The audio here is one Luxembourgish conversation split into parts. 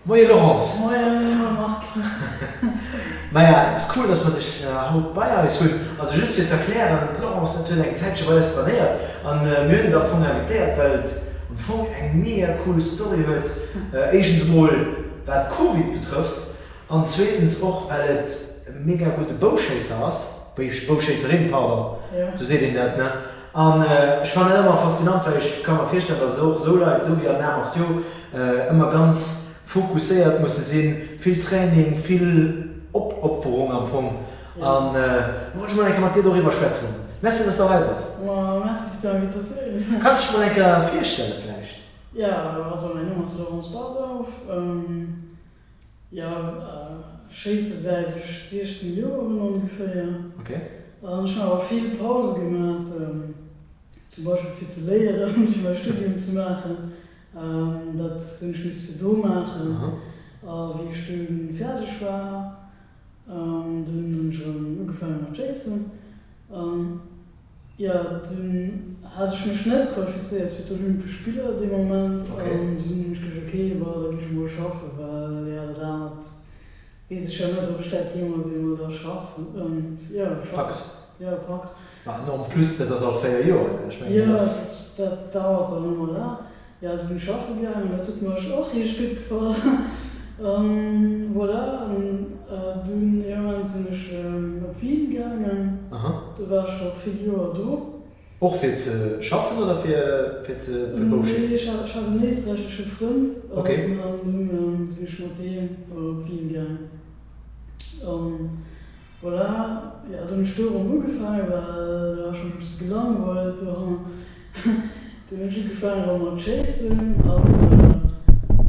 Moie Laurence. Moie Marc. Maja, et ass cool, dass mer dech haut bei eis hunn. Also just fir ze erklären, d'Laurence, dat huet eng Zäitche bei eis trainéiert an mir hunn et am Fong invitéiert, well et am Fong eng mega cool Story huet. Éischtens emol wat Covid betrëfft an zweetens och well et e mega gudde Bouschéisser ass, Bouschéisserin, pardon, sou seet een dat, ne? An ech fannen dat ëmmer faszinant, well ech ka mer virstellen, datt och esou Leit, esou wéi an Arts Martiaux, ëmmer ganz fokusséiert musse sinn, vill Training, vill Opopferung am Fong. An do wollt ech mol eng Kéier mat dir doriwwer schwätzen. Merci, datt s de hei bass. Ma merci fir d'Invitatioun. Kanns dech mol eng Kéier virstelle vläicht? Jo, also mäin Numm ass Laurence Bardorf. Jo, schéisse säit ech 16 Joer hunn ongeféier. An ech hunn awer vill Pause gemat, zum Beispill fir ze léieren, fir mäi Studium ze maachen. Dat hunn ech misse virdru maachen. A wéi ech dunn fäerdeg war, dunn hunn ech erëm ugefaange mat schéissen. Jo, dunn hat ech mech net qualifizéiert fir d'Olympesch Spiller dee Moment an dunn hunn ech gesot, ok, bon, da ginn ech emol schaffen, well jo, dat anert weess ech jo net, ob ech dat jeemools eemol da schaffen, jo, schaffen. Packs. Jo, packs. Ma an en plus, dat ass all 4 Joer, ne? Ech mengen, dat ass. Jo, dat dauert dann ëmmer laang. Jo, du sinn ech schaffe gaangen, dat huet mer och richteg gutt gefall. An voilà, an dunn iergendwann sinn ech op Wien gaangen, do war ech och vill Joer do. Och fir ze schaffen oder fir fir ze fir Bouschéissen? Nee, ech hat en éisträichesche Frënd an dunn sinn ech mat deem op Wien gaangen. An Voilà, jo, dunn hunn ech do erëm ugefaangen, well do war ech mech e bësse gelangweilt dohanner. Dunn hunn ech ugefaangen erëm mat schéissen an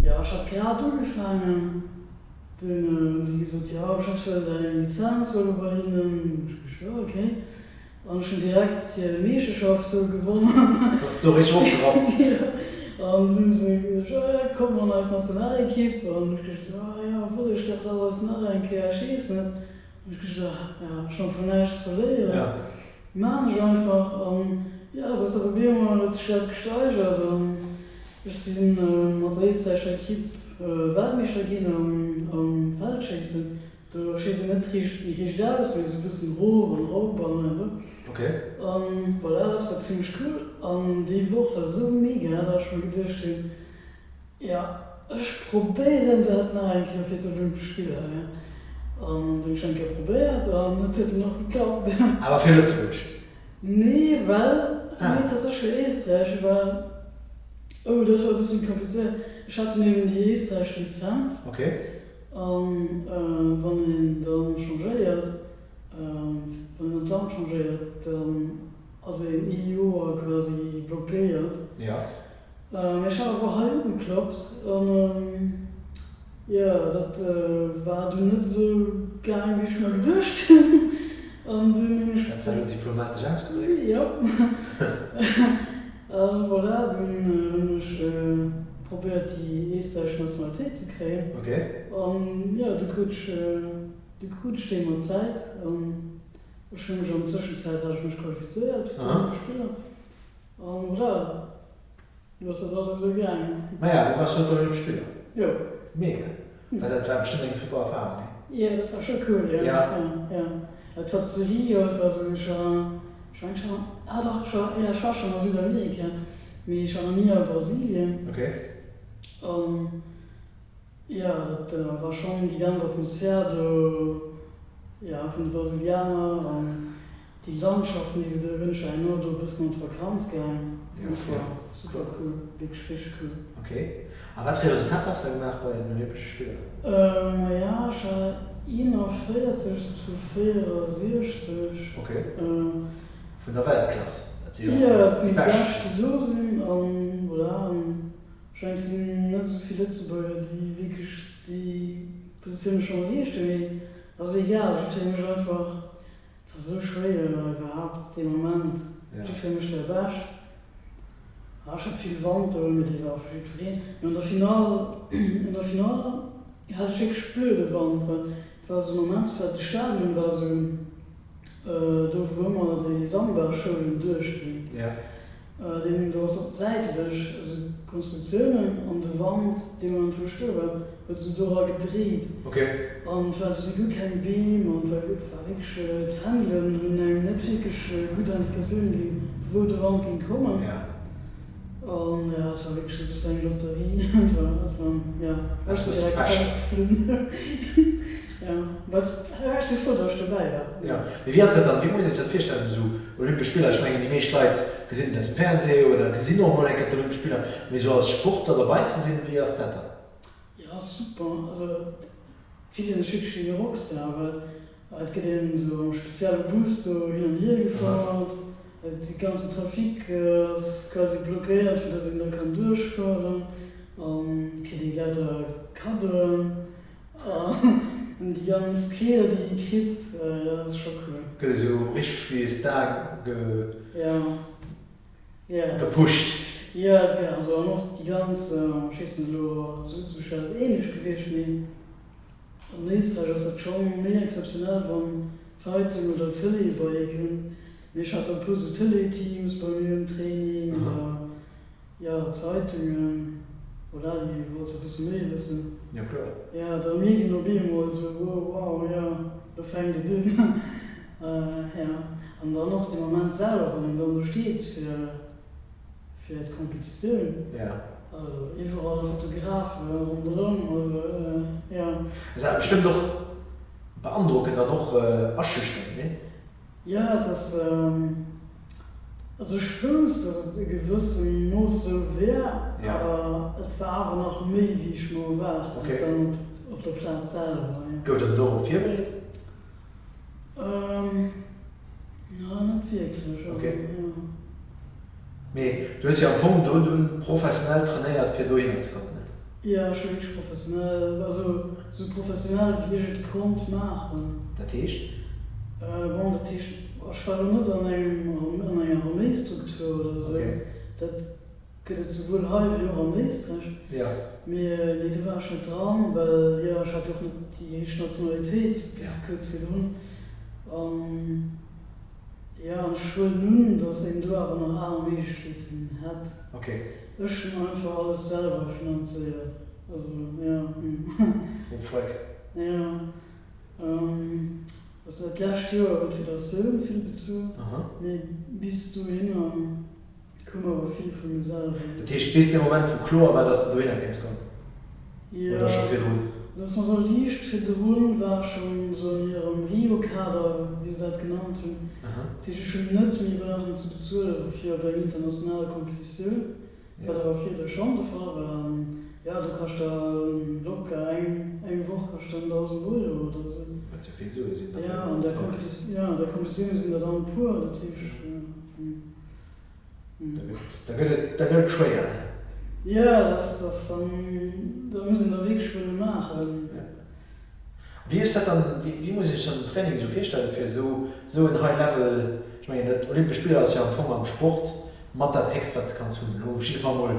jo, ech hat grad ugefaangen, dunn hunn si gesot, jo, ech hätt wëllt eng Lizenz huele bei hinnen. Hunn ech gesot, jo, ok. An ech hunn direkt hir Meeschterschaft do gewonnen. Hues du richteg ofgerappt? Jo. An dunn hu se gesot, jo, jo, komm an eis Nationalekipp. An ech gesot, oh jo, wëll ech dat alles nach eng Kéier? Ech weess net. Hunn ech gesot, ah jo, ech hunn am Fong näischt ze verléieren, maan ech einfach. An jo, sou ass dat op eemol, huet sech dat gesteigert an ech si mat der éisträichescher Ekipp Weltmeeschter ginn am Feldschéissen. Do schéisst een net riicht aus, mee esou e bëssen erof an erop an hei an do. An voilà, dat war zimlech cool. An déi Woch war esou mega, dat ech mer geduecht hunn, jo, ech probéieren dat nach eng Kéier fir d'Olympesch Spiller. An hunn ech eng Kéier probéiert an et huet dunn och geklappt. Awer fir Lëtzebuerg? Nee, well, nee, tatsächlech fir Éisträich, well, oh, dat war e bëssen méi komplizéiert. Ech hat dunn eben déi éisträichesch Lizenz. An wann een dann changéiert, wann een dann d'Land changéiert, dann ass een ee Joer quasi blockéiert. Mee ech hat awer hei ugeklappt an jo, dat war dunn net esou gaang wéi ech mer geduecht hunn. An dunn hunn ech. Dat war elo diplomatesch ausgedréckt. Jo. A voilà, dunn hunn ech probéiert déi éisträichesch Nationalitéit ze kréien. An jo, du krut ech, du krut ech déi mat Zäit. An ech hu mech an Zwëschenzäit hat ech mech qualifizéiert fir d'Olympesch Spiller. An voilà, du ass dat alles esou gaangen. Maja, du waars jo op d'Olympesch Spiller. Jo. Mega. Well dat war bestëmmt eng super Erfahrung, nee? Jo, dat war scho cool, jo. Jo, jo. Et war zu Rio, et war esou, ech war, ech mengen ech war, ah dach, ech war, jo, ech war schonn a Südamerika, mee ech war nach ni a Brasilien. Okay. An jo, dat war schonn déi ganz Atmosphär do, jo, vun de Brasilianer an Déi Landschaften déi se do hunn, ech war herno do e bëssen an d'Vakanz gaang, dat war super cool, wierklech richteg cool. Ok, a wat fir e Resultat has de gemaach bei den Olympesche Spiller? Maja, ech war 41. vu 64. Ok, vun der Weltklass, dat si jo déi Bescht déi do sinn, an voilà, an ech mengen et sinn net esou vill Lëtzebuerger déi wierklech déi Positioune schonn erreecht hunn, mee ass egal, jiddweree mécht einfach Et ass esou schwéier iwwerhaapt dee Moment. Jiddweree mécht säi Bescht. Ech hat vill Wand do, mee dee war fir jiddwereen. Mee an der Finall, an der Finall hat ech wierklech blöde Wand, well et war esou e Moment, well de Stadion war esou do wou ëmmer déi Samba-Show'en duerchginn. Deen do ass op säitlech esou Konstruktiounen an de Wand dee Moment wou ech do war huet esou dora gedréit an et war do si guer keng Beem an et war et war wierklech d'Fändelen hunn engem net wierklech gutt Indikatioune ginn vu wou de Wand géing kommen an jo et war wierklech esou e bëssen eng Lotterie et war et war jo ech sinn direkt rausgeflunn. Jo, wat, ech si frou, datt ech dobäi war. Jo, mee wéi ass dat dann, wéi muss een sech dat virstellen, esou Olympesch Spiller? Ech mengen, déi meescht Leit gesinn et aus dem Fernseh oder gesinn och emol eng Kéier d'Olympesch Spiller, mee esou als Sportler dobäi ze sinn, wéi ass dat dann? Jo, super, also et fillt een sech wierklech wéi e Rockstar, well et gëtt een esou am spezielle Bus do hin an hier gefouert, de ganzen Trafic ass quasi blockéiert, fir datt een da kann duerchfueren, an kritt ee lauter Kaddoen. An déi ganz Kleeder déi ee kritt, dat ass scho cool. Gëtt esou richteg wéi e Star gepusht. Jo, also an och déi ganz, ech weess net elo, zu Lëtzebuerg wär dat ähnlech gewiescht, mee an Éisträich ass dat scho méi exzeptionell wann d'Zeitung oder d'Tëlee bei ee kënnt. Mee ech hat da e puer sou Tëlee-Teams bei mir um Training oder. Jo, Zeitungen, voilà, déi wollte e bësse méi wëssen. Jo, kloer. Jo, da mierkt een op eemol esou, wow, wow, jo, lo fänkt et un. Jo, an dann och de Moment selwer, wann een dann do steet fir, fir d'Competitioun. Jo. Also iwwerall Fotografe ronderëm, also jo. Ass awer bestëmmt och beandrockend an och aschüchternd, nee? Jo, et ass, also ech wousst, dass et e gewëssem Mooss sou wär, awer et war awer nach méi wéi ech mer erwaart hat dann op der Plaz selwer, jo. Gouf der dorop virbereet? Jo, net wierklech, also jo. Mee du hues jo am Fong do dunn professionell trainéiert fir dohinner ze kommen, net? Jo, ech hu wierklech professionell, also sou professionell wéi ech et konnt maachen. Dat heescht? Bon, dat heescht, ech war elo net an engem, an enger Arméistruktur oder esou. Dat gëtt et souwuel hei wéi och an Éisträich. Mee nee, do war ech net dran, well jo, ech hat jo och net déi éischt Nationalitéit bis kuerz virdrun. An Jo, an ech huelen un, dass een do awer nach aner Méiglechkeeten hätt. Ech hunn einfach alles selwer finanzéiert. Also, jo. Oh freck. Jo. Also dat lescht Joer huet d'Federatioun vill bezuelt, mee bis dohinner Koum awer vill vu mir selwer. Dat heescht bis dee Moment wou kloer war dass de dohinner kéims kommen? Oder scho virdrun? Jo, looss mer soe liicht virdrun war ech schonn esou an hirem Rio-Kader, wéi se dat genannt hunn. Dat heescht ech hunn net méi brauchen ze bezuele fir op eng international Competitioun, wat awer virdru schonn de Fall war. An jo, do kascht da locker eng eng Woch kascht dann 1.000 Euro oder esou. Wat jo vill Sue sinn dann. Jo, an der Competitioun sinn der dann e puer, dat heescht. Da gëtt et, da gëtt et schwéier, ne? Jo, dat ass dann, da muss een da wierklech wëlle maachen. Ja. Wéi ass dat dann, wéi, wéi muss een sech dann den Training esou virstellen, fir esou, esou en High Level, ech mengen dat Olympesch Spiller ass jo am Fong am Sport mat dat héchst wat s de kanns hunn, elo op jidde Fall mol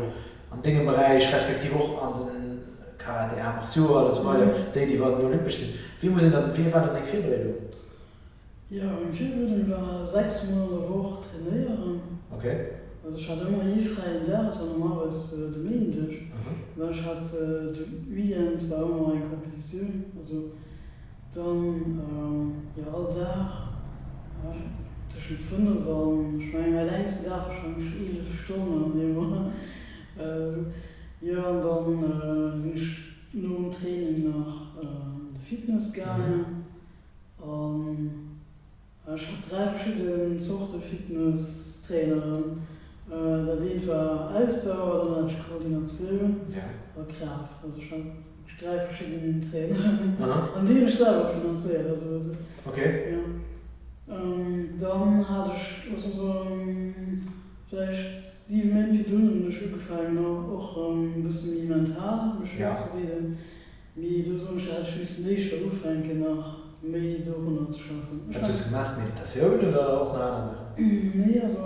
an dengem Beräich, respektiv och an den Karate, Arts martiaux an esou weider, déi déi bei den Olympesch sinn. Wéi muss een dann, wéi war dann deng Virbereedung? Jo, meng Virbereedung war 6 mol an der Woch trainéieren. Okay. Also ech hat ëmmer ee fräien Dag, dat war normalerweis de Méindeg, well ech hat de Weekend war ëmmer eng Competitioun. Also dann jo all Dag tëschent 5 an, ech mengen mäi längsten Dag warscheinlech 11 Stonnen an eemol. Jo an dann sinn ech nom Training nach an de Fitness gaangen. An ech hat 3 verschidden Zorte Fitnesstraineren. Dat eent war Ausdauer, dann hat ech Koordinatioun a Kraaft. Also ech hat wierklech 3 verschidden Traineren an déi hunn ech selwer finanzéiert. Also jo. Dann hat ech, looss mer soen, vläicht 7 Méint virdrun hunn ech ugefaangen och e bësse méi mental mech virzebereeden. Mee do soen ech, da hätt ech missen éischter ufänken nach méi dorunner ze schaffen. Wat hues de gemaach? Meditatioun oder och nach aner Saachen? Nee, also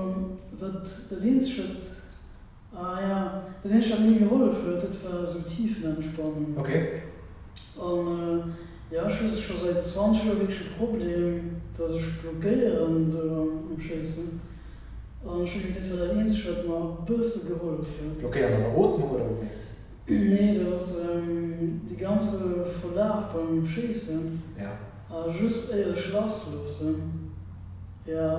wat dat eenzegt wat, ah ja, dat eenzegt wat mir gehollef huet, dat war esou Tiefenentspannung. Okay. An jo, ech hu scho säit 20 Joer wierklech e Problem, dass ech blockéieren do am Schéissen. An ech hu gemengt, dat war dat eenzegt, wat mer e bësse gehollef huet. Blockéiert an der Ootmung oder wou mengs de? Nee, dat ass dee ganze Verlaf beim Schéissen. A just éier ech lass loossen, jo,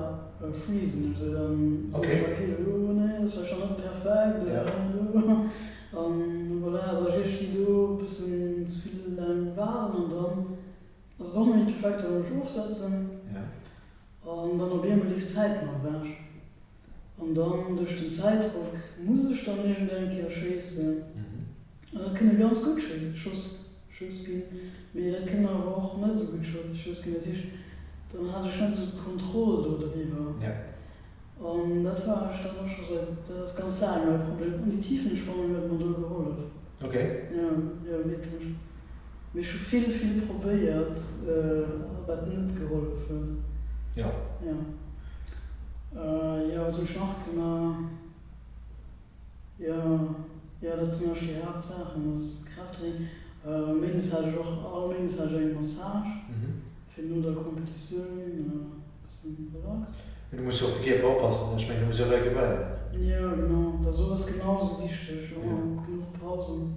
freezen ech esou, dann soen ech, ok, esou, oh nee, dat ass vläicht nach net perfekt oder esou. An voilà, also ech iergendwéi do e bëssen ze vill laang waarden an dann ass et och nach net perfekt, dann muss ech ofsetzen. An dann op eemol leeft d'Zäit mer ewech. An dann duerch den Zäitdrock muss ech dann iergend eng Kéier schéissen. An dat kënne ganz gutt Schoss Schëss ginn, mee dat kënne awer och net esou gutt Schëss ginn. Dat heescht, dann hat ech net esou d'Kontroll do driwwer. An dat war ech, dat ass scho säit, dat ass ganz laang mäi Problem. An déi Tiefenentspannung huet mer do gehollef. Jo, jo, wierklech. Mee ech hu vill, vill probéiert, wat net gehollef huet. Jo. Jo. Jo, wat hunn ech nach gemaach? Jo, jo, dat sinn eigentlech déi Haaptsaachen, dat ass Kraafttraining. Méindes hat ech och, all Méindes hat ech eng Massage, fir no der Competitioun e bëssen relax. Mee du muss jo och de Kierper oppassen, ech mengen, du muss jo och recuperéieren. Jo, genau, dat ass genau esou wichteg, ëmmer genuch Pausen.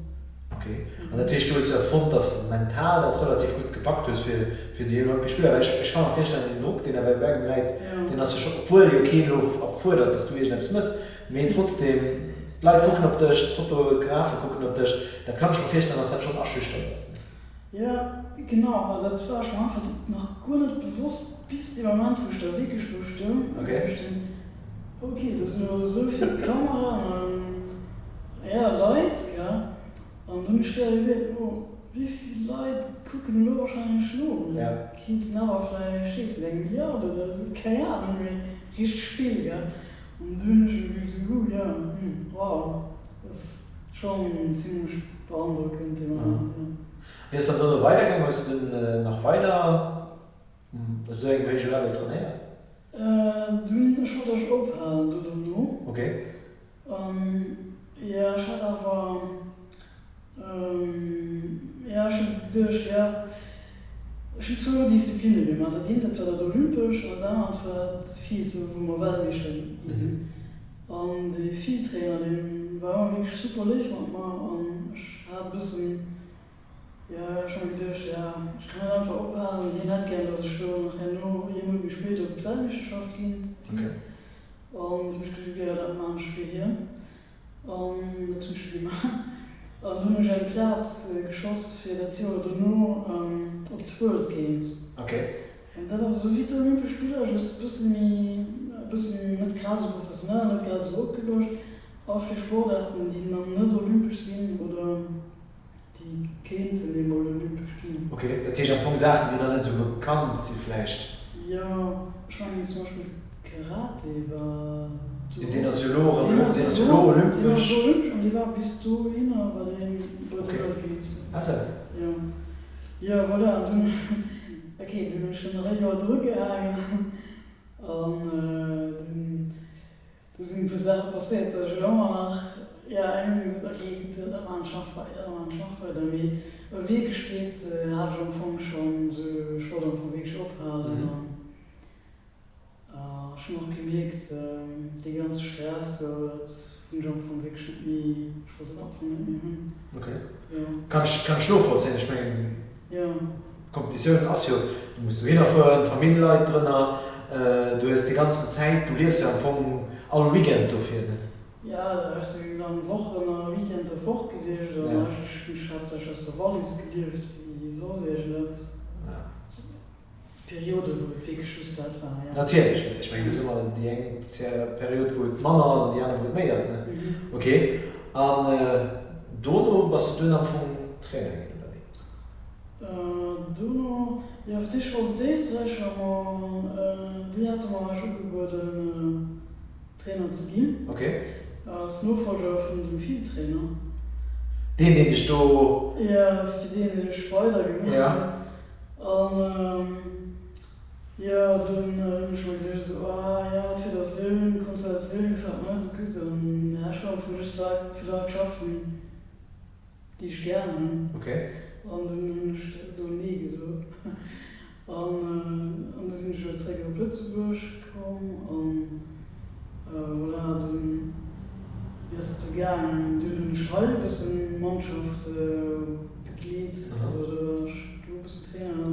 Ok, an dat heescht du hues jo fonnt, dass mental dat relativ gutt gepackt hues fir fir déi Olympesch Spiller, well ech ech ka mer virstellen, deen Drock deen awer op engem läit, deen ass jo scho, obwuel jo keen elo erfuerdert, dass du iergendeppes mëss, mee trotzdem, d'Leit kucken op dech, d'Fotografe kucken op dech, dat kann ech mer virstellen, dass dat schonn aschüchternd ass, ne? Jo, genau, also dat war ech mer einfach nach guer net bewosst bis dee Moment wou ech da wierklech do stoung an duecht hunn, ok, do sinn elo esou vill Kameraen an jo, Leit, gell, an dunn hunn ech realiséiert, oh, wéi vill Leit kucken elo warscheinlech no, dat kéinten awer vläicht, ech weess net, eng Milliard oder esou, keng Anung, mee richteg vill, gell, an dunn hunn ech mir esou geduecht, huh, jo, hm, wow, dat ass schonn zimlech beandrockend dee Moment, jo. Wéi ass dann dono weidergaangen? Hues du dunn nach weider op esou engem héije Level trainéiert? Dunn, ech wollt ech ophalen do dono. Ok. Jo, ech hat awer, jo, ech hu geduecht, jo, ech hunn zwou Disziplinne gemaach. Dat eent, dat war dat Olympesch an dat anert war d'Field, wou mer Weltmeeschter gi sinn. An dee Fieldtrainer, dee war ëmmer wierklech super léif mat mer an ech hat e bëssen, jo, ech hu mer geduecht, jo, ech kann net einfach ophalen. Hien hätt gären, dass ech do nach herno ee Mount méi spéit op d'Weltmeeschterschaft ginn. An du hunn ech geduecht, jo, dat maan ech fir hien. An dat hunn ech du gemaach. An dunn hunn ech eng Plaz geschoss fir dat Joer dono op d'World Games. An dat ass esou wéi d'Olympesch Spiller, just e bësse méi, e bëssen net grad esou professionell, net grad esou opgeluecht a fir Sportaarten, déi nach net olympesch sinn oder déi kéinten eemol olympesch ginn. Ok, dat heescht am Fong Saachen, déi nach net esou bekannt si vläicht? Jo, ech mengen zum Beispill Karate war do. Jo, deen ass jo elo erëm, deen ass jo elo olympesch. Deen ass elo olympesch an dee war bis dohinner war dee bei de World Games. Ah sou. Jo. Jo, voilà, an dunn, ok, dunn hunn ech dann nach e Joer dru gehaangen an dunn, do sinn e puer Saache passéiert, datt ech elo ëmmer nach, jo, eng hunn gesot, ok, gutt, da maachen ech nach weider, da maachen ech nach weider, mee a Wierklechkeet hat ech am Fong schonn esou, ech wollt am Fong wierklech ophalen an. Ech hunn och gemierkt, dee ganze Stress, sou, dat hunn ech am Fong wierklech net méi, ech wollt dat am Fong net méi hunn. Ok. Kann ech, kann ech novollzéien. Ech mengen, d'Kompetitioun ass jo, du muss dohinner fueren, d'Famill leit drënner, du hues déi ganzen Zäit, du liefs jo am Fong all Weekend dofir, ne? Jo, ech sinn dann Wochen a Weekender fort gewiescht an eigentlech hunn ech haaptsächlech aus der Wallis gelieft wéi soss iergendeppes. Periode wou et wierklech just dat war, jo. Natierlech, ech mengen do si mer déi eng Period wou et manner ass an déi aner wou et méi ass, ne? Ok, an dono bass du dunn am Fong Trainer ginn, oder wéi? Dono, jo, fir d'éischt wollt d'Éisträicher mer, déi hate mer eis ugebueden Trainer ze ginn. Ok. Als Nofolger vun dem Field-Trainer. Deen deen dech do. Jo, fir deen ech weider gemaach hunn. An jo, dunn hunn ech mer geduecht esou, ah jo, d'Federatioun, d'Konstellatioun gefält mer net esou gutt an ja, ech wëll am Fong just Leit, fir Leit schaffen, déi ech gär hunn. An dunn hunn ech do nee gesot an an du sinn ech erëm zréck op Lëtzebuerg komm an. Mannschaft begleet. Also do war ech do e bëssen Trainer.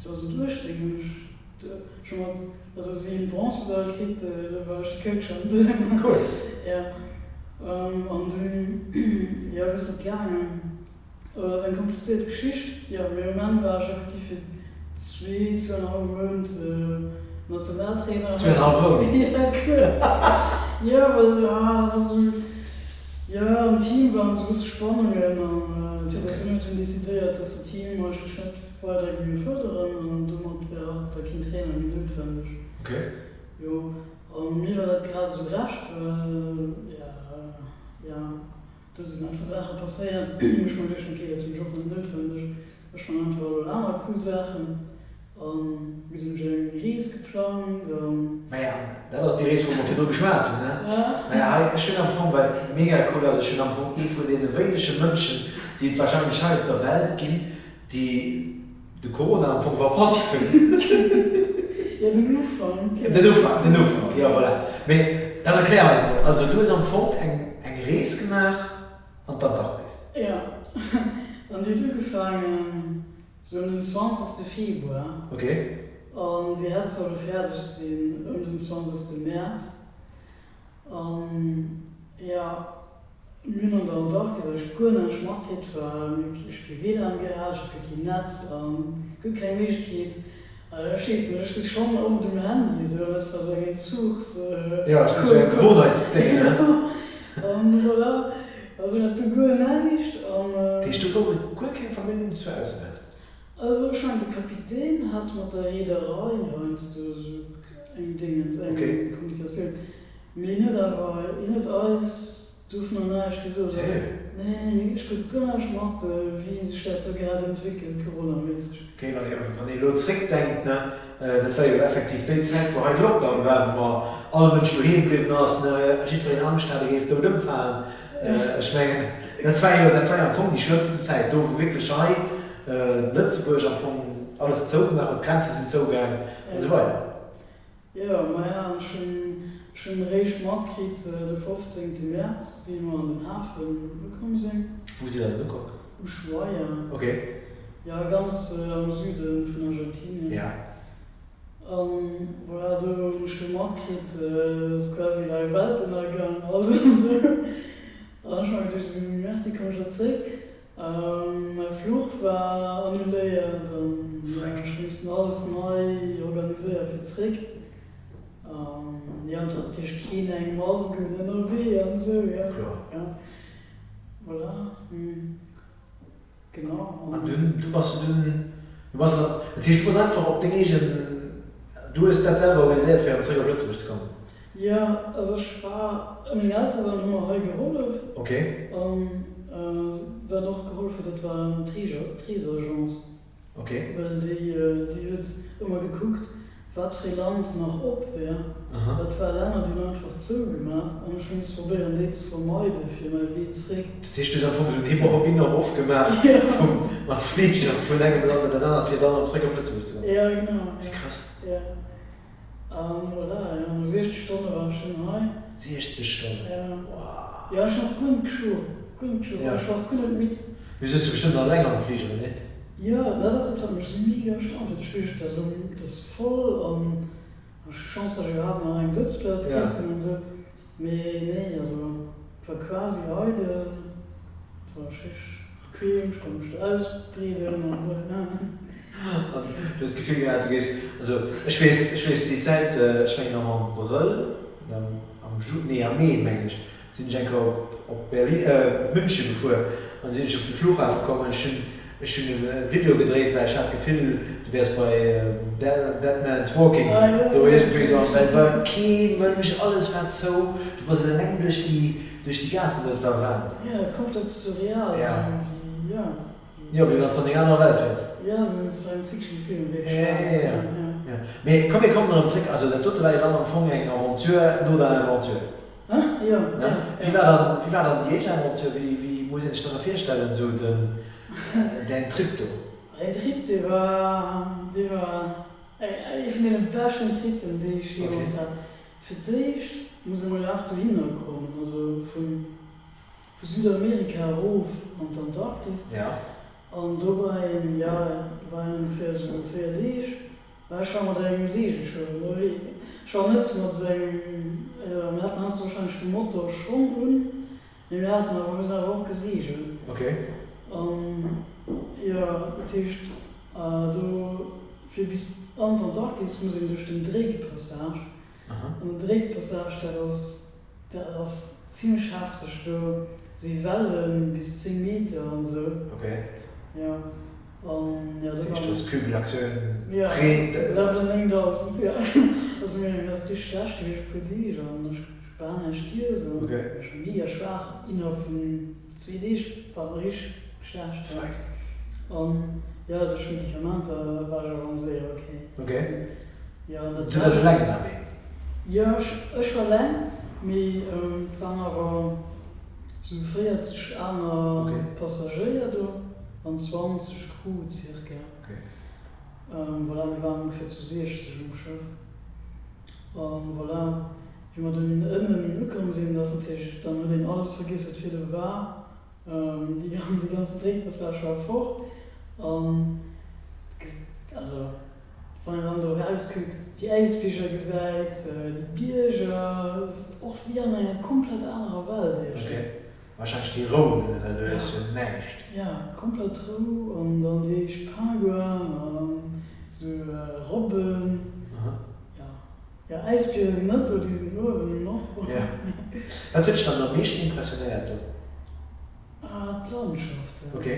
2018 hunn ech scho mat, also si hunn d'Bronzemedail kritt, do war ech de Coach an den. Cool. Jo. An dunn, jo, wéi ass dat gaangen? Dat ass eng komplizéiert Geschicht. Jo, mee um Enn war ech effektiv fir zwee, zwouenhallwe Mount Nationaltrainer. Zwouenhallwe Mount? Jo, kuerz. Jo, well, ah, dat ass esou, jo, am Team waren esou e bësse Spannungen an d'Federatioun huet dunn decidéiert, dass de Team eigentlech net weider géinge fërderen an domat wär da keen Trainer méi noutwendeg. Okay. Jo, a mir war dat grad esou recht, well, jo, jo. Do sinn einfach Saache passéiert, wou ech mer geduecht hunn, ok, dat hunn ech och net noutwendeg, ech man einfach elo aner cool Saachen. A mir hunn ech eng Rees geplangt an. Maja, an dat ass déi Rees, wou mer virdru geschwat hunn, ne? Maja, hei, ech hunn am Fong, wat mega cool ass, ech hunn am Fong ee vun deene wéinege Mënschen, déi et wahrscheinlech hei op der Welt ginn, déi de Corona am Fong verpasst hunn. Jo, den Ufank. Den Ufank, den Ufank, jo voilà. Mee dann erklär eis emol, also du hues am Fong eng eng Rees gemaach an d'Antarktis. Jo, an déi huet ugefaangen sou ëm den 20. Februar. Ok. An déi hätt solle fäerdeg sinn ëm den 20. Mäerz. An jo, mir hunn an der Antarktis eigentlech guer näischt matkritt, well mir hu ech kee WLAN gehat, ech hat guer keen Netz a guer keng Méiglechkeet. Ech weess net, ech si schonn oft um Handy esou, an dat war esou eng Entzuchs. Jo, esou eng Gewohnheitsdéng, ne? An voilà, also dat do guer näischt an. Dat heescht, do gouf et guer keng Verbindung zur Aussewelt? Also ech mengen de Kapitän hat mat der Reederei heiansdo esou eng Dingens, eng Kommunikatioun, mee hien huet awer, hien huet eis dovunner näischt gesot. Seriö? Nee, nee, ech krut guer näischt mat, wéi sech dat do grad entwéckelt, coronaméisseg. Ok, wann ee, wann ee elo zréckdenkt, ne, dat war jo effektiv déi Zäit, wou hei de Lockdown war, wou mer all Mënsch doheem bliwwen ass, ne, jiddwereen Angscht hat, e géif dout ëmfalen. Ech mengen, dat war jo, dat war jo am Fong déi schlëmmsten Zäit, do wou wierklech hei Lëtzebuerg am Fong alles zougemaach huet, d'Grenze sinn zougaang an esou weider. Jo, maja, ech hunn, ech hunn eréischt matkritt de 15 Mäerz, wéi mer an den Hafen ukomm sinn. Wou sidd Der denn ukomm? Ushuaia. Ok. Jo, ganz am Süde vun Argentinien. Ja. An voilà, do hunn ech du matkritt, dass quasi hei Weltennergang ass an esou. An ech hu mer geduecht, esou, Merde, wéi kommen ech da zréck? Mäi Fluch war annuléiert an ech hu missen alles nei organiséiere fir zréck. An jo, et hat natierlech keen eng Mask un ënnerwee an esou, jo. Kloer. Voilà. Genau. An dunn, du bass du dunn, du bass dann, dat heescht, du bass einfach op deng eegen, du hues dat selwer organiséiert fir erëm zréck op Lëtzebuerg ze kommen? Jo, also ech war, meng Elteren hu mer hei gehollef. Ok. An wat och gehollef huet, dat war d'Reesagence. Ok. Well déi, déi huet ëmmer gekuckt, wat fir ee Land nach op wär. Dat war Länner, déi hunn einfach zougemaach an ech hu misse probéieren, déi ze vermeiden, fir mäi Wee zréck. Dat heescht, du hues am Fong esou en Hip-Hop-In-Hop-Off gemaach vum, mat Fliger vun engem Land an dat anert, fir dann erëm zréck op Lëtzebuerg ze kommen? Jo, genau. Wéi krass. Jo. An voilà, jo, no 60 Stonne war ech dunn hei. 60 Stonnen? Jo. Wow. Jo, ech hunn och guer net geschlof, guer net geschlof. Ech war och guer net midd. Du souz jo bestëmmt nach länger an de Fligeren, nee? Jo, dat ass dat wat mech esou mega erstaunt huet. Ech duecht, et ass elo, et ass voll an ech hu Chance, datt ech iwwerhaapt nach eng Sëtzplaz kritt hunn an esou. Mee nee, also et war quasi eidel, et war richteg bequem, ech konnt mech do ausbreeden an esou. An du hues d'Gefill gehat, du géifs, also ech weess, ech weess déi Zäit, ech mengen am Abrëll, am Ju, nee am Mee mengen ech, sinn ech eng Kéier op op Berlin, op München gefuer an sinn ech op de Flughafen komm an ech hunn ech hunn e Video gedréit, well ech hat d'Gefill du wäers bei Dead Man's Walking do iergendwéi esou an well war kee Mënsch, alles war zou, du bass eleng duerch déi duerch déi Gaassen do, et war Wahnsinn. Jo, komplett surreal, esou wéi, jo. Jo, wéi wann s de an enger anerer Welt wiers. Jo, esou e Science-Fiction-Film, wierklech wahr. Ja, ja, ja, ja. Mee komm, mir kommen erëm zréck. Also dat dote war jo dann am Fong eng Aventure no der Aventure. Jo, ja, ja. Wéi war dann, wéi war dann déi éischt Aventure? Wéi, wéi muss een sech dat da virstellen, esou den, däin Trip do? Mäin Trip, dee war, dee war ee vun deene beschten Trippen, déi ech jeemools hat. Fir d'éischt muss ee mol iwwerhaapt dohinner kommen, also vun. Vu Südamerika erof an d'Antarktis. An dobäi, jo, dobäi ongeféier esou 4 Deeg. Well ech war mat engem Seegelschëff ënnerwee. Ech war net mat esou engem, also mir haten heiansdo warscheinlech de Motor schonn un, mee mir haten awer, mir sinn awer och geseegelt. An jo, dat heescht, do fir bis an d'Antarktis muss een duerch den Drake-Passage. An den Drake-Passage, dat ass Dat ass zimlech hefteg, do si Wellen bis 10 Meter an esou. Ok. Jo, an jo, do war. Heescht Kübelaktioun pre. Jo, Level 9000, jo. Also mir ass richteg schlecht gewiescht e puer Deeg an ech bal näischt giess an Ok. ech war mega schwaach. Innerhalb vun zwee Deeg war et mer richteg schlecht, jo. Freck. An jo, duerch Medikamenter war ech awer séier ok. Ok. Jo, dat Du waars eleng ënnerwee? Jo, ech war eleng, mee et waren awer sou 40 aner Passagéier do an 20 Crew circa. Voilà, mir waren ongeféier zu 60 um Schëff. A voilà, wéi mer dunn ënnen ukomm sinn, ass natierlech, dann huet een alles vergiess, wat virdu war. Déi ganzen Drénkpassage war fort an also. Wann een dann do erauskuckt, déi Äisbierger gesäit, déi Bierger, et ass och wéi an enger komplett anerer Welt iergendwéi. Ok, warscheinlech déi Rou, ne, well do ass jo näischt. Jo, komplett Rou an dann déi éischt Pingouinen an esou Robben. Jo, jo, Äisbiere sinn net do, déi sinn uewen um Nordpol. Jo. Wat huet dech dann am meeschten impressionéiert do? Ah, d'Landschaften. Ok.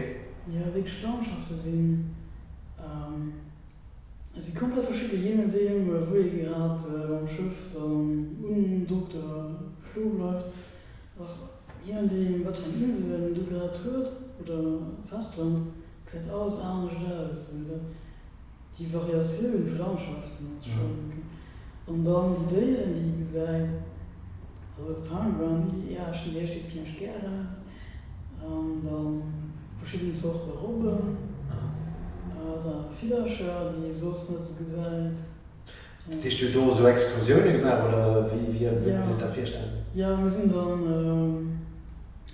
Jo, wierklech d'Landschafte sinn. Si komplett verschidde jee nodeem wou ee grad mam Schëff dann undockt oder stoe bleift, ass jee nodeem wat fir eng Insel een do grad huet oder Festland, gesäit alles anescht aus. Déi Variatioun vu Landschaften ass schonn. An dann déi Déieren déi ee gesäit, also d'Pinguinen, déi, jo ech hunn déi éischt déi zimmlech gären. An dann verschidden Zorte Robben, da Villercher, déi ee soss net esou gesäit. Dat heescht, dir hutt do esou Excursioune gemaach oder wéi wéi muss een dat virstellen? Jo, mir sinn dann,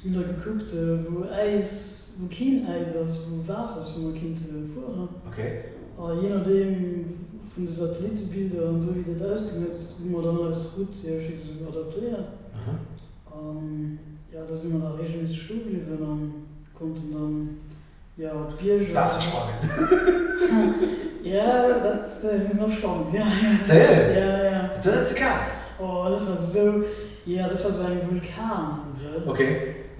hunn da gekuckt, wou Äis, wou keen Äis ass, wou Waasser ass, wou mer kéinte fueren. A jee nodeem vun de Satellittebilder an esou wéi dat ausgesinn huet, hu mer dann eis Route iergendwéi esou adaptéiert. An jo, da si mer da regelméisseg stoe bliwwen an konnten dann, jo, op d'Bierger. D'Waasser sprangen. Jo, dat, mir sinn och schwammen gaangen. Sérieux? Jo, jo. Et war net ze kal? Oh, dat war esou, jo, dat war esou eng Vulkaninsel. Ok.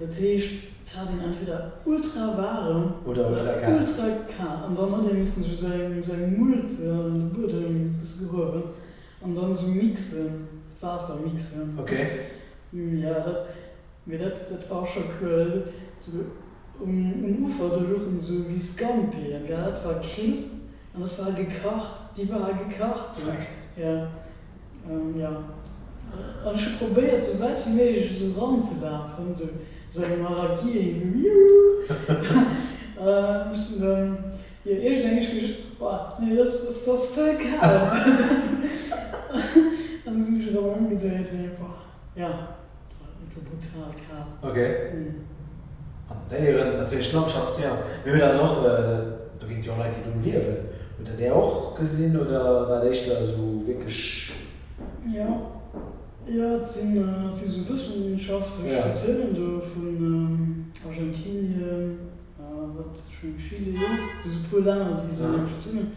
Dat heescht, et hat een entweder ultra waarem. Oder ultra kal. Ultra kal. An dann huet ee missen sech esou eng, esou eng Mult an de Buedem e bësse gruewen. An dann esou mixen, d'Waasser mixen. Ok. Jo, dat, mee dat, dat war och scho cool. Esou um, um Ufer, do luchen esou wéi Scampien, gell, dat war Krill an dat war gekacht, déi ware gekacht. Freck. Jo, jo. An ech hu probéiert, esou wäit wéi méiglech esou eranzelafen, esou, esou engem Harakiri, esou juhu. An ech sinn dann. Jo, iergendeng ech geduecht, boah, nee, dat ass, dat ass ze kal. An du sinn ech erëm ëmgedréit, mee boah, ja, et war, et war brutal kal. Ok. An d'Déieren, natierlech d'Landschaft, jo. Mee hutt der dann och, do ginn et jo och Leit, déi do liewen, hutt der där och gesinn oder war et éischter esou wierklech? Jo, jo, et sinn, et si sou wëssenschaftlech Statiounen do vun Argentinien, Wat schonn Chile, jo, et si sou puer Länner déi esou eng Statioun hunn.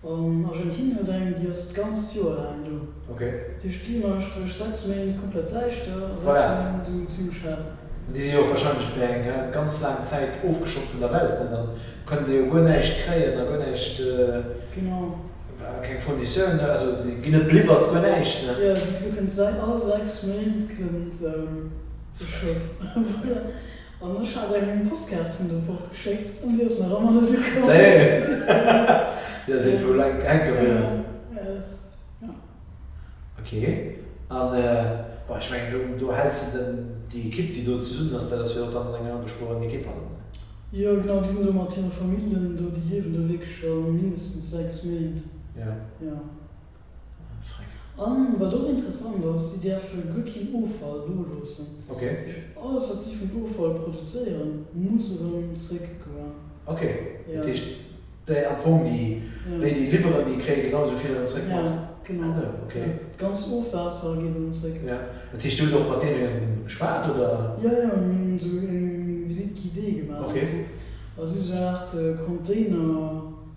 An Argentinien huet eng, déi ass d'ganzt Joer laang do. Dat heescht déi mécht duerch 6 Méint komplett däischter a 6 Méint du zimmlech hell. An déi si jo och warscheinlech fir eng ganz laang Zäit ofgeschott vun der Welt, ne? Dann kënnen déi jo guer näischt kréien a guer näischt, keng Fournisseuren, also déi ginn net beliwwert, guer näischt, ne? Jo, wéi gesot, kënnt all 6 Méint kënnt e Schëff. Voilà. An ech hat eng Postkaart vun do fort geschéckt an déi ass nach ëmmer net ukomm. Déi ass iergendwou hänke bliwwen. Ok, an bon, ech mengen do do häls de den, déi Ekipp déi do zesummen ass, dat ass jo och dann eng ageschworen Ekipp an ne? Jo genau, déi sinn do mat hire Familljen do, déi liewen do wierklech scho mindestens 6 Méint. Jo. Jo. Freck. An wat och interessant ass, si däerfe guer keen Offall do loossen. Alles wat si vun Offall produzéieren, muss erëm zréck goen. Ok, dat heescht déi am Fong déi déi déi liwweren, déi kréie genau esou vill erëm zréck mat? Ja, genau. Ah sou, ok. D'ganz Ofwaasser geet erëm zréck. Ja, dat heescht dir hutt och mat deene geschwat, oder? Jo, jo, mir hunn esou eng Visite guidée gemaach. Ok. A si sou eng Aart Container,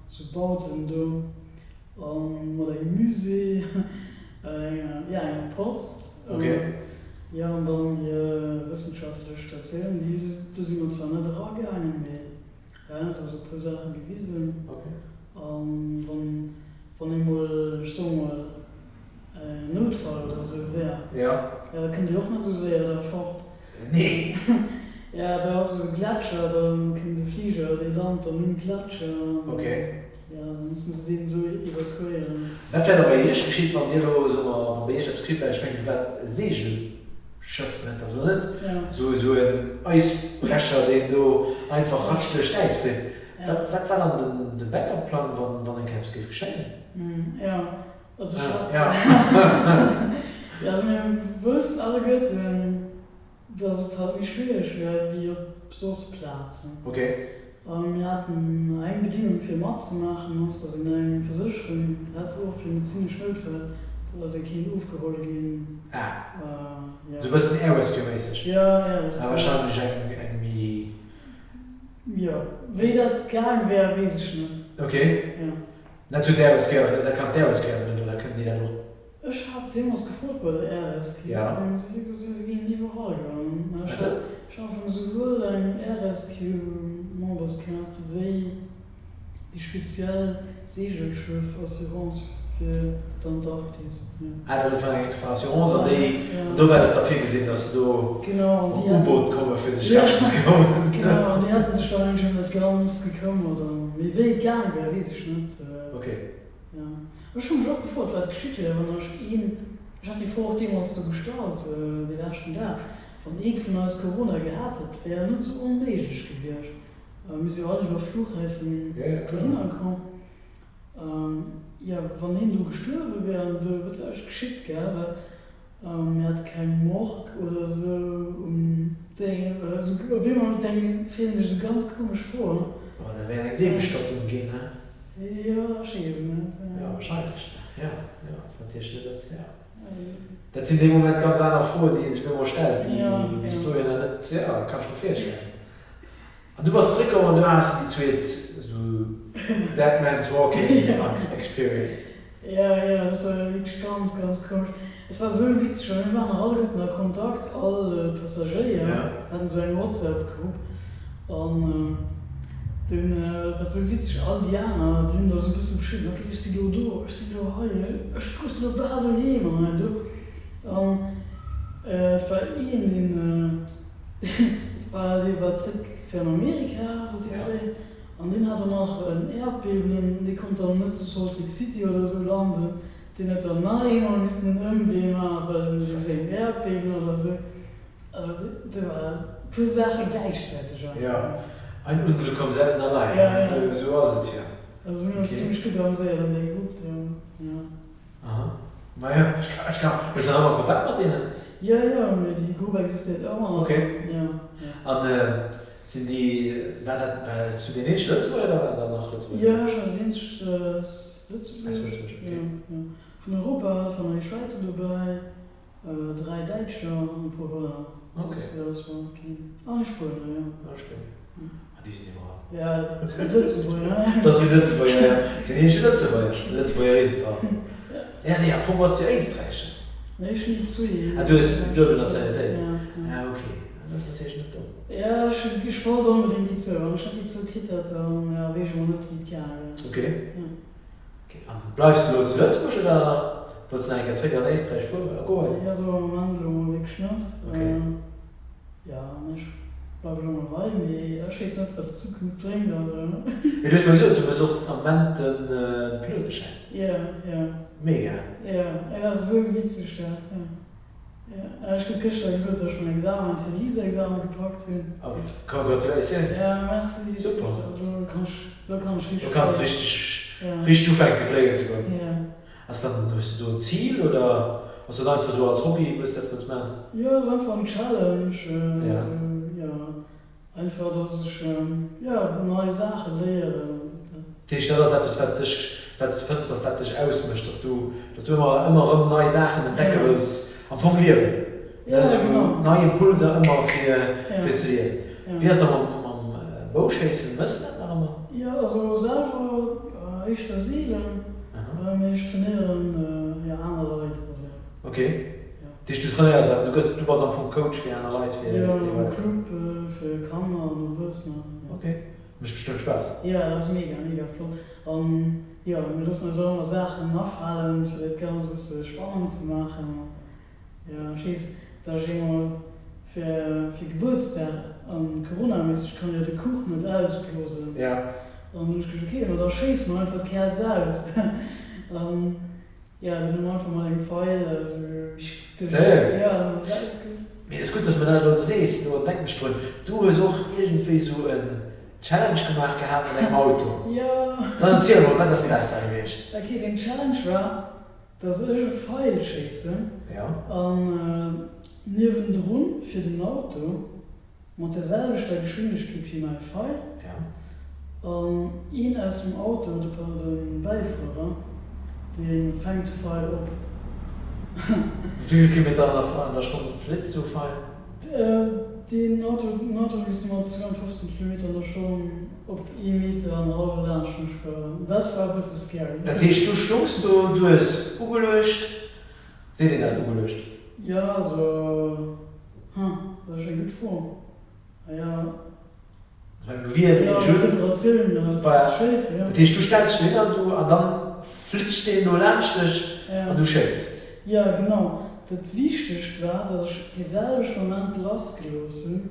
sou Bauten do. A mat engem Musée, enger, ja, enger Post. Ok. Jo, an dann hir wëssenschaftlech Statioun, déi, do si mer zwar net eragaangen, mee ja, en huet eis e puer Saache gewisen. Ok. A wann, wann eemol, ech soe mol, en Noutfall oder esou wär, Ja. ja, da kënnt Dir och net esou séier da fort. Nee. Ja, do ass esou e Gletscher, da kënnt e Fliger, dee lant dann um Gletscher. Ok. Ja, da mussen se deen esou evakuéieren. Wat wär da bei Iech geschitt, wann Dir elo, soe mer, wa bei Iech eppes geschitt wär? Ech mengen, wat e Seegelschëff nennt dat elo net, esou esou en Eisbrecher, deen do einfach ratsch duerch d'Äis flitt. Wat, wat war dann den, de Backup-Plang, wann, wann eng Kéier eppes géif geschéien? Jo, also ech hat, jo, also mir woussten alleguerten, Dass et halt méi schwiereg wär wéi op soss Plazen. Ok. A mir haten eng Bedingung fir matzemaachen, ass dass een eng Versécherung hätt, och fir medezinesch Noutfäll, dass ee kéint ofgeholl ginn. Ah. Jo. Sou bëssen Air Rescue méisseg? Jo, Air Rescue. Mä wahrscheinlech eng, eng méi. Jo. Wéi dat gaang wär, weess ech net. Ok. Jo. Dat huet d'Air Rescue awer net, dat kann d'Air Rescue awer net, oder kënnen déi dat och? Ech hat deemools gefrot bei der RSQ an si hu gesot, si géingen iwwerall goen. Ech hat am Fong souwuel eng RSQ-Memberskaart wéi déi speziell Seegelschëff-Assurance fir d'Antarktis. Ah, dat war eng extra Assurance an déi, an do war dat da virgesinn, datt se do op U-Boot komme fir dech retten ze kommen. Genau, an déi haten sech dann eigentlech ëm dat Ganzt gekëmmert. Mee wéi et gaang wär, weess ech net. Okay. Jo, ech hu mech och gefrot, wat geschitt wier, wann ech een, ech hat déi Fro och deemools do gestallt, dee leschten Dag, wann ee vun eis Corona gehat hätt, wär jo net esou onméiglech gewiescht. Mir si jo all iwwer Fluchhäfen dohinner komm. Jo, wann een do gestuerwe wär an esou, wat wär eigentlech geschitt, gell? Well Mir hate keng Morgue oder esou um Déngen oder esou. Op eemol denken, freet een sech esou ganz komesch Froen. Oh, da wär eng Seebestattung ginn, he? Jo, ech weess et net. Jo, wahrscheinlech, ne? Jo, jo, ass natierlech net dat, jo. Dat sinn dee Moment ganz aner Froen, déi ee sech op eemol stellt, déi bis dohinner net, jo, kann ech mer virstellen. An du bass zréckkomm an du has déi zweet esou Dead Man's Walking Experience. Jo, jo, dat war wierklech ganz, ganz komesch. Et war esou witzeg, well mir waren nach alleguerten a Kontakt, all Passagéier haten esou eng WhatsApp-Grupp an dunn war et esou witzeg, all déi aner, déi hunn da esou e bësse geschriwwen, ok, ech si lo do, ech si lo hei, ech sinn lo bal doheem an hei do. An et war een, deen. Et war dee war zréck fir an Amerika, sot dee fréi, an deen hat dann nach en Äerdbiewen, dee konnt dann net zu Salt Lake City oder esou landen, deen huet dann nach eemol missen en Ëmwee maachen, well wéinst engem Äerdbiewen oder esou. Also do war e puer Saache gläichzäiteg einfach. Jo, ein Unglück kommt selten allein, ne, esou ass et jo. Also mir hunn ons zimmlech gutt ameséiert an där Grupp do, jo. Aha, maja, ech kann, hues de nach ëmmer Kontakt mat deenen? Jo, jo, mee déi Grupp existéiert ëmmer nach. Ok. Jo, jo. An sinn déi, war dat, war s du deen eenzege Lëtzebuerger oder waren der nach Lëtzebuerger? Jo, ech war deen eenzege Lëtzebuerger. Aus Lëtzebuerg, ok. Jo, jo. Vun Europa waren nach ee Schwäizer dobäi. 3 Däitscher an e puer Hollänner. Ok. Soss war keen. An e Spuenier, jo. An e Spuenier. Ah, déi sinn iwwerall. Ja, dat ass wéi Lëtzebuerger, ne? Dat ass wéi Lëtzebuerger, ja. Deen eenzege Lëtzebuerger. Lëtzebuergerin, pardon. Ja, nee, am Fong bass du jo Éisträicher. Nee, ech hunn déi zwee. Ah, du hues déi duebel Nationalitéit. Ja, ja. Ah, ok. Ah, dat ass natierlech net domm. Ja, ech hunn, ech wollt onbedéngt déi zwou. Wann ech net déi zwou kritt hätt, dann, ja, weess ech emol net, wéi et gaange wär. Ok. Ja. Ok, an bleifs de elo zu Lëtzebuerg oder wëlls de nach eng Kéier zréck an Éisträich fueren, goen? Jo, sou am Moment elo mol wierklech net. Ok. Jo, an ech bleiwe elo mol hei, mee ech weess net, wat d'Zukunft bréngt, also. Mee du hues mer gesot, du méchs och am Moment de Piloteschäin. Jo, jo. Mega. Jo, et ass esou witzeg dat, jo. Jo, ech krut gëschter gesot, datt ech mäin Examen, Theorieexamen gepackt hunn. Oh, congratulatiouns! Ja, merci. Super! Also elo kann ech, elo kann ech richteg. Elo kanns de richteg, richteg ufänke fléien ze goen. Ja. Ass dann, hues de do en Zil oder ass dat einfach sou als Hobby, wëlls dat wëlls man? Jo, ass einfach en Challenge, sou jo, einfach dass ech jo nei Saache léieren an sou. Dat heescht, dat ass eppes wat dech, wat s de fënns, dass dat dech ausmécht, dass du, dass du ëmmer, ëmmer erëm nei Saachen entdecke wëlls, am Fong liewen, ne, sou nei Impulser ëmmer fir, fir ze liewen. Wéi ass da mam, mam Bouschéissen, mëss de dat nach ëmmer? Jo, also selwer éischter seelen, mee ech trainéieren jo aner Leit, also. Ok, dat heescht du trainéiers awer, du gëss, du bass am Fong Coach fir aner Leit, fir dass déi weiderkommen? Jo, am Club fir Kanner an Erwuessener, jo. Ok. Mécht bestëmmt Spaass. Jo, dat ass mega, mega flott. An jo, mir loossen eis och ëmmer Saachen afalen, fir dat Ganzt e bësse spannend ze maachen. Jo, ech weess, datt ech eemol fir fir Gebuertsdag, an coronaméisseg kann jo de Kuch net ausblosen, an hunn ech gesot, ok, ma da schéisse mer einfach d'Käerz aus. An Jo, den hu mer einfach mat engem Feil esou Séier? Jo, ass alles gutt. Mee ass gutt, dass mer dat elo sees, elo denken ech drun, du hues och iergendwéi sou en Challenge gemaach gehat mat engem Auto. Jo. Dann erziel mol, wat ass dat da gewiescht? Ok, den Challenge war, dass ech e Feil schéissen an niewendrun fiert en Auto. Mat der selwechter Geschwindegkeet wéi mäi Feil. An een aus dem Auto, de Bäifuerer, dee fänkt de Feil op. Wéi vill Kilometer an der Stonn flitt esou e Feil? Deen Auto, den Auto misste mat 215 Kilometer an der Stonn op ee Meter an e hallwe laanscht mech fueren. Dat war e bësse scary. Dat heescht, du stungs do, du hues ugeluecht, seet een dat, ugeluecht? Jo, also. Hm, dat ass eng gutt Fro. Ah jo. Beim Gewier jo, Preparatioun, voilà. Schéissen, jo. Dat heescht, du stells dech dohinner, du, an dann flitscht deen do laanscht dech an du schéiss. Jo, genau. Dat Wichtegst war, datt ech dee selwechte Moment lassgelooss hunn,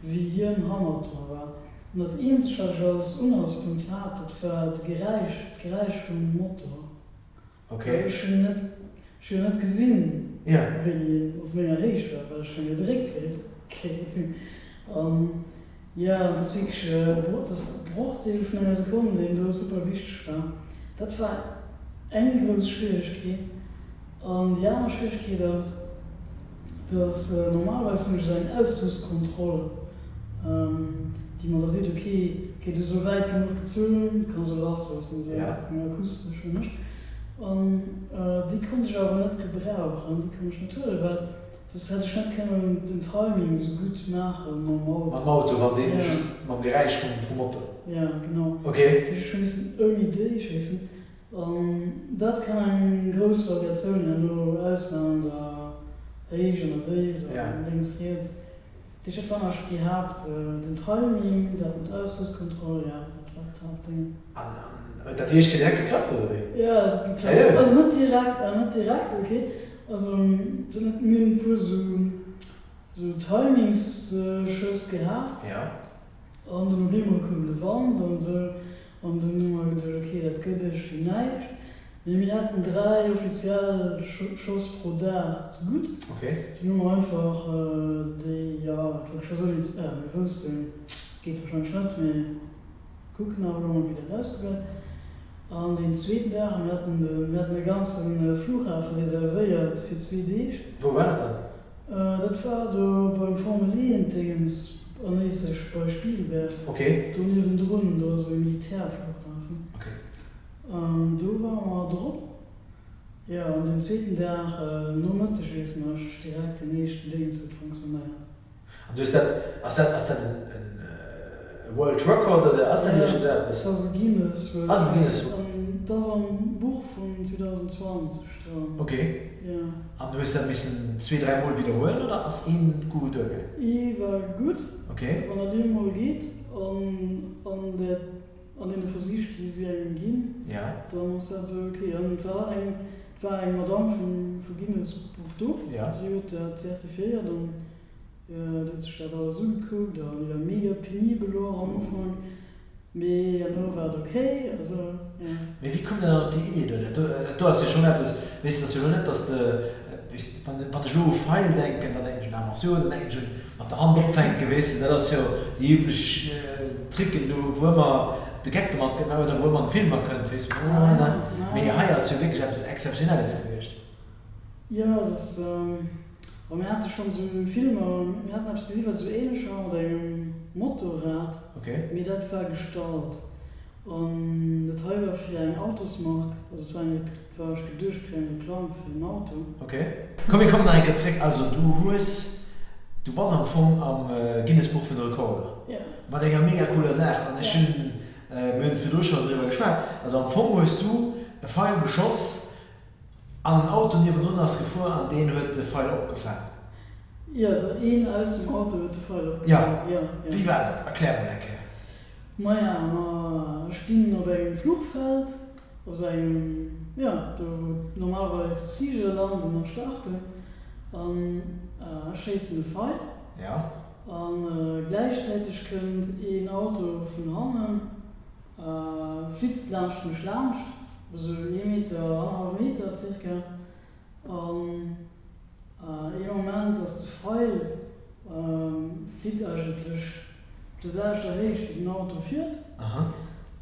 wéi hien hannert mer war. An dat eenzegt, wat ech als Unhaltspunkt hat, dat war de Geräisch, d'Geräisch vum Motor. Ok. Well ech hunn net, ech hunn jo net gesinn, wéini en op menger Héicht war, well ech jo gedréckt kritt hunn. An jo, dat ass wierklech e Bro, dat ass e Brochdeel vun enger Sekonn, deen do super wichteg war. Dat war eng grouss Schwieregkeet. An déi aner Schwieregkeet ass, dass normalerweis hunn ech esou eng Auszugskontroll, déi mer da seet, ok, ok, du hues elo wäit genuch gezunn, du kanns elo lassloossen, esou eng akustesch hunn ech. An déi konnt ech awer net gebrauchen, déi konnt ech net huelen, well soss hätt ech net kënnen den Timing esou gutt maache mam Auto. Mam Auto, wann deen just mam Geräisch vum Motor. Jo, genau. Ok. Dat heescht, ech hu missen ouni déi schéissen. An dat kann eng grouss Variatioun herno ausmaachen an der Héicht, an der Déift, an lénks, riets. Dat heescht, dat waren eigentlech déi Haapt, den Timing, dat mat Auszugskontroll, jo, dat war d'Haaptdéngen. An huet dat déi éischt Kéier direkt geklappt, oder wéi? Jo, et huet geklappt. Sérieux? Also net direkt, net direkt, ok. Also mir hunn e puer sou Timingsschëss gehat. An dunn op eemol koum de Wand an esou. An dunn hu mer geduecht, ok, dat gëtt iergendwéi näischt. Mee mir haten 3 offiziell Schoss pro Dag ze gutt. Dunn hu mer einfach déi, jo, et war scho sou, mir woussten, geet warscheinlech net, mee kucken awer elo mol, wéi dat ausgesäit. An deen zweeten Dag, a mir haten de, mir haten e ganze Flughafe reservéiert fir zwee Deeg. Wou war dat dann? Dat war do beim Formel 1 Dingens an Éislech bei Spielberg. Ok. Do niewendrun, do ass e Militärflughafen. Ok. An do ware mer drop. Jo, an den zweeten Dag nom Mëttegiessen ass direkt den éischten Dingens huet fonctionnéiert. An du hues dat, ass dat, ass dat en World Record oder ass dat iergend esou eppes? Dat ass e Guinness World Record. Ass e Guinness World. An dat ass am Buch vun 2020 dran. Ok. Jo. An du hues dat missen zwee, dräi Mol widderhuelen oder ass een Coup duergaangen? Ee war gutt. Ok. Wann dat ee Mol geet an an där, an deene Versich déi si engem ginn, dann ass dat esou ok. An et war eng, et war eng Madame vum, vu Guinness Buch do, si huet dat zertifiéiert an. Déi huet sech dat alles ugekuckt an déi war mega penibel och am Ufank, mee herno war et ok, also jo. Mee wéi koum der dann op déi Idee do? Dat do, dat do ass jo schonn eppes, weess de, dat ass jo elo net, dass de, weess de, wann, wann ech elo u Feil denken, dann denken ech un Arts martiaux, dann denken ech un mat der Hand opfänken, weess de, dat ass jo déi üblech Tricken do, wou ëmmer. de Geck domat gemaach oder wou ëmmer an de Filmer kënnt, weess de, oh, mee hei ass jo wierklech eppes Exzeptionelles gewiescht. Jo, et ass, a mir hate schonn esou Filmer, mir haten eppes gesi wat esou ähnlech war mat engem Motorrad, mee dat war gestallt. An dat hei war fir eng Autosmark, also et war eng, et war ech geduecht fir eng Reklamm fir en Auto. Ok. Komm mir kommen nach eng Kéier zréck, also du hues, du bass am Fong am Guinness Buch vun de Rekorder. Jo. Mat enger mega cooler Saach an ech hunn, mir hunn virdru schonn driwwer geschwat, also am Fong hues du e Feil geschoss an en Auto niewendrun ass gefuer an deen huet de Feil opgefaang. Jo, also een aus dem Auto huet de Feil opgefaang, jo. Jo. Wéi war dat? Erklär mol eng Kéier. Maja, mer stinn op engem Fluchfeld, op sou engem, jo, do wou normalerweis d'Fligere landen an starten, an ech schéissen e Feil. Ja. A gläichzäiteg kënnt een Auto vun hannen, flitzt laanscht mech laanscht, esou ee Meter, annerhallwe Meter circa, an Ee Moment ass de Feil flitt eigentlech op der selwechter Héicht wéi den Auto fiert.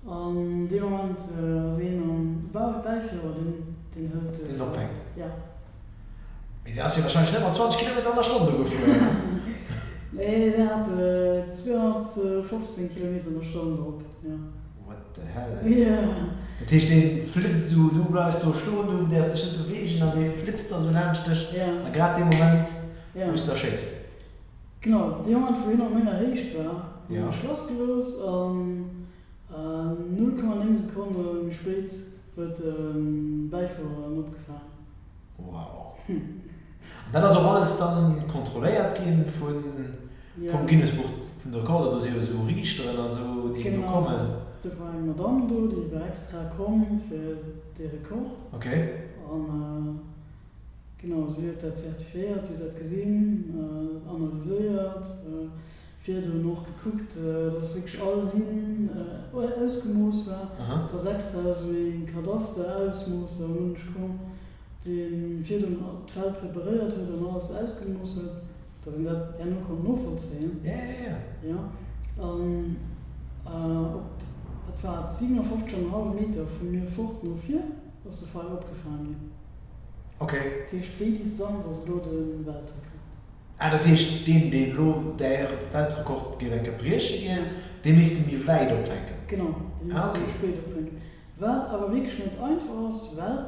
An dee Moment ass een am Bäiführer, deen deen hëlt de Deen opfänkt. Ja. Mee deen ass jo warscheinlech net mat 20 Kilometer an der Stonn do gefuer. Nee, deen hat 215 Kilometer an der Stonn drop, jo. What the hell? Ja. Dat heescht dee flitzt esou, du bleifs do stoen, du däerfs dech net beweegen an dee flitzt da sou laanscht dech a grad dee Moment muss de da schéissen. Genau, dee Moment wou hien op menger Héicht war, hunn ech lassgelooss an 0,9 Sekonne méi spéit huet de Bäifuerer en opgefaangen. Wow. An dat ass och alles dann kontrolléiert ginn vun vum Guinness Buch vun de Rekorder. Do si jo esou Riichteren an esou déi do kommen. Genau, do war eng Madame do, déi war extra komm fir dee Rekord. Ok. An genau, si huet dat zertifiéiert, si huet dat gesinn, analyséiert. Virdrun och gekuckt, dass wierklech all Linn ausgemooss war. Et ass extra esou ee Kadaster-Ausmoosser un mech komm, dee virdrun d'Feld preparéiert huet an alles ausgemooss huet, dass een dat herno konnt novollzéien. Jo. An op, wat war et, 57,5 Meter vu mir fort no vir ass de Feil opgefaangen ginn. Okay. Dat heescht, déi Distanz ass elo de Weltrekord. Ah, dat heescht, deen, deen elo däi Weltrekord géif eng Kéier brieche ginn, dee misst e méi wäit opfänken? Genau, dee misst méi spéit opfänken. Wat awer wierklech net einfach ass, well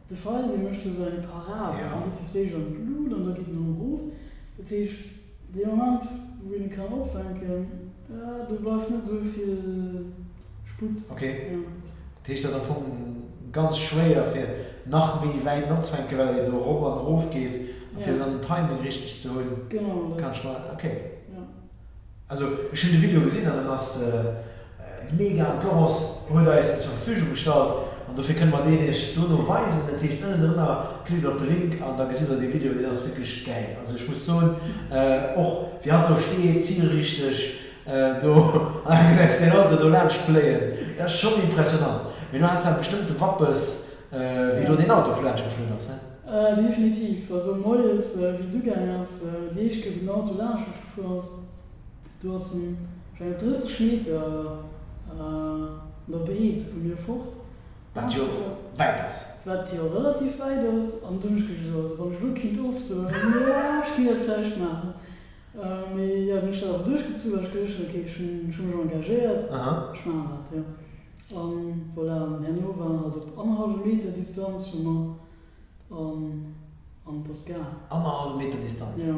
de Feil, dee mécht jo esou eng Parabel, dee geet fir d'éischt an d'Lut an da geet en erëm erof. Dat heescht, dee Moment, wou een e kann opfänken, do bleift net esou vill Sputt. Ok. Dat heescht, et ass am Fong ganz schwéier fir nach méi wäit opzefänken, well et jo erop an erof geet a fir dann den Timing richteg ze hunn. Genau. Kann ech mer, ok. Also ech hunn de Video gesinn an en ass mega an d'Laurence huet eis en zur Verfügung gestallt an dofir kënne mer deen iech dono weisen. Dat heescht ënnendrënner klickt op de Link an da gesitt der dee Video, deen ass wierklech gäil. Also ech muss soen och wéi hatt do steet, zilrichteg Do, an da gesäis deen Auto do laanscht fléien, dat ass schonn impressionant. Mee du has awer bestëmmt de Wappes, wéi do deen Auto laanscht geflunn ass, he? Definitiv. Also moies, wéi et ugaang ass, déi éischt Kéier, wou den Auto laanscht mech gefuer ass, do ass en, ech mengen, op 30 Meter an der Breet vu mir fort. Wat jo wäit ass. Wat jo relativ wäit ass. An du hunn ech gesot, also wann ech elo kinnt ofsoen, jo, ech kinnt dat vläicht maachen. Mee jo, dunn hu ech dat awer duerchgezu well ech geduecht hunn, ok, ech hunn ech hu mech engagéiert, ech maachen dat, jo. An voilà, an herno war en halt op annerhallwem Meter Distanz vu mer an an et ass gaang. Annerhallwe Meter Distanz? Jo.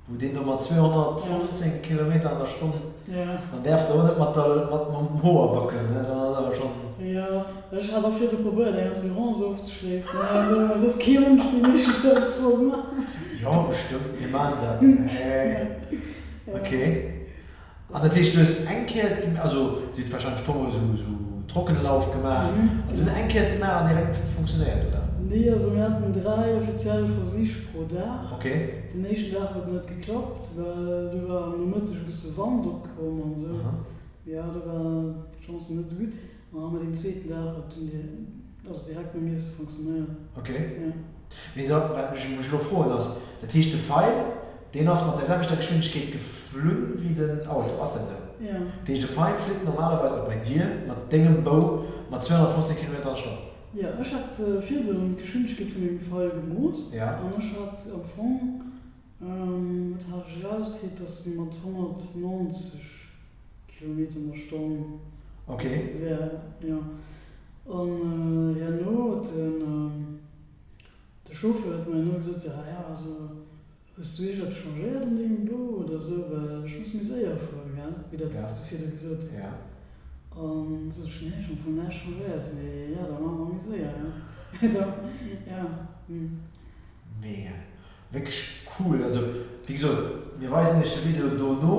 Wou deen do mat 215 Kilometer an der Stonn, dann däerfs de och net mat der mat mam Hoer wackelen, ne, dann ass awer schonn. Jo, ech hat och virdu probéiert eng Assurance ofzeschléissen, also et ass kee Mënsch deen iergendeppes wollt maachen. Jo bestëmmt, mir maachen dat. Nee. Ok. An dat heescht du hues eng Kéier et, also dir hutt warscheinlech e puer mol esou esou Trockenlauf gemaach an dunn eng Kéier et gemaach an direkt huet et funktionéiert, oder? Nee, also mir haten 3 offiziell Versich pro Dag. Ok. Den éischten Dag huet net geklappt, well do war am Nomëtteg e bësse Wand opkomm an esou. Jo, do war d'Chance net esou gutt. An awer deen zweeten Dag huet dunn also direkt nom Iesse funktionéiert. Ok. Mee so, wat ech mech elo froen ass, dat heescht de Feil. Deen ass mat der selwechter Geschwindegkeet geflunn wéi den Auto, ass dat esou? Jo. Dat heescht e Feil flitt normalerweis, och bei dir mat dengem Bou, mat 215 Kilometer an der Stonn. Jo, ech hat virdrun d'Geschwindegkeet vun mengem Feil gemooss an ech hat am Fong, wat hat ech erauskritt, dass en mat 190 Kilometer an der Stonn wär, jo. An herno huet den, de Chauffeur huet mer herno gesot, jo, ja, also Hues du iergendeppes changéiert un dengem Bou oder sou? Well ech muss méi séier fueren, gell? Wéi dat wat s du virdu gesot hues. An sot ech, nee, ech hunn am Fong näischt changéiert, mee jo, da maache mer méi séier, jo. Da, ja, hm. Mega, wierklech cool. Also wéi gesot, mir weisen iech de Video dono.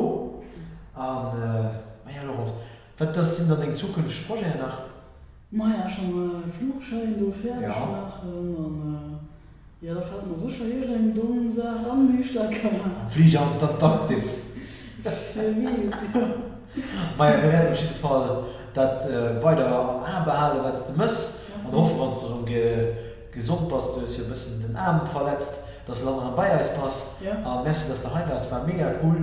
An maja Laurence, wat ass, sinn dann deng zukünfteg Projeten nach? Maja, ech hunn mäi Flugschäin do fäerdeg maachen an jo, da fält mer sécher iergend eng domm Saach an, déi ech da ka maachen. Am Fliger an d'Antarktis. Wie weess, jo. Maja, mir wäerten op jidde Fall dat weider am A behalen, wat s de mëss an hoffen, wann s de erëm gesond bass, du hues jo e bëssen den Aarm verletzt, dass de dann erëm bei eis bass. A merci, dass de hei waars, war mega cool.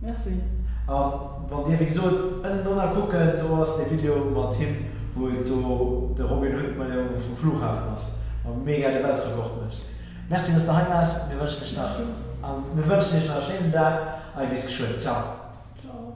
Merci. A wann dir, wéi gesot, ënnen drënner kucken, do ass dee Video mat him, wou et do de Robin Hood Maillot vum Flughafen ass a mega de Weltrekord mécht. Merci, dass de hei waars. Mir wënschen dech nach, a mir wënschen iech nach e schéinen Dag a bis geschwënn. Ciao. Ciao.